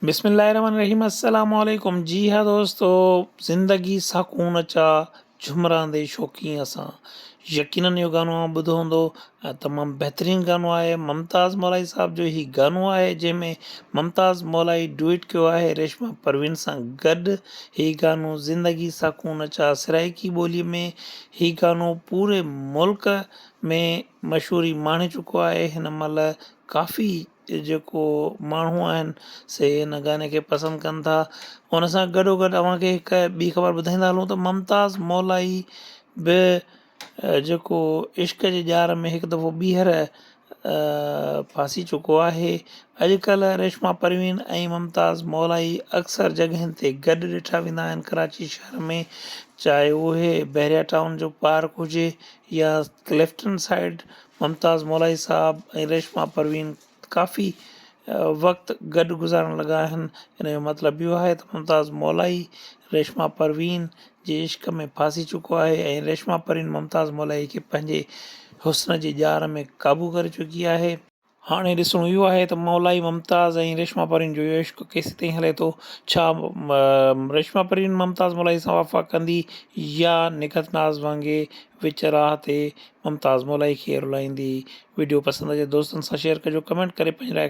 بسم الله الرحمن الرحيم السلام عليڪم جي ها دوستو زندگي ساڪون چا جھمران دي شوقين اسان يقينن اهو گانو اوهان ٻڌو هوندو ۽ تمام بهترين گانو آهي ممتاز مولائي صاحب جو هي گانو آهي جنهن ۾ ممتاز مولائي ڊوئٽ ڪيو آهي ريشما پروين سان گڏ هي گانو زندگي ساڪون چا سرائيڪي ٻولي ۾ هي گانو پوري ملڪ ۾ مشهوري ماڻي چڪو آهي هن مهل ڪافي جيڪو ماڻهو آهن سي هن گاني کي پسند ڪن ٿا ان سان گڏو گڏ اوهان کي هڪ ٻي خبر ٻڌائيندا هلون ته ممتاز مولائي به جيڪو عشق جي ڄار ۾ هڪ دفعو ٻيهر ڦاسي چڪو آهي اڄڪلهه ريشما پروين ۽ ممتاز مولائي اڪثر جڳهين تي گڏ ڏٺا ويندا آهن ڪراچي شهر ۾ چاهي اهي بحريا ٽائون جو پارڪ هجي يا ڪلفٽن سائيڊ ممتاز مولائي صاحب ۽ ريشما پروين ڪافي وقت گڏ گذارڻ لڳا آهن. ان جو مطلب اهو آهي ته ممتاز مولائي ريشما پروين جي عشق ۾ ڦاسي چڪو آهي ۽ ريشما پروين ممتاز مولائي کي پنهنجي حسن جي ڄار ۾ قابو ڪري چڪي آهي. هاڻي ڏسڻو اهو آهي ته مولائي ممتاز ۽ ريشما پروين جو اهو عشق ڪيسيتائين هلي ٿو؟ ڇا ريشما پروين ممتاز مولائي سان وفا ڪندي يا نگهت ناز وانگي وچ راهه تي ممتاز مولائي کي رلائيندي؟ وڊيو پسند اچي دوستن سان شيئر ڪجو ڪمينٽ ڪري پنهنجي راء.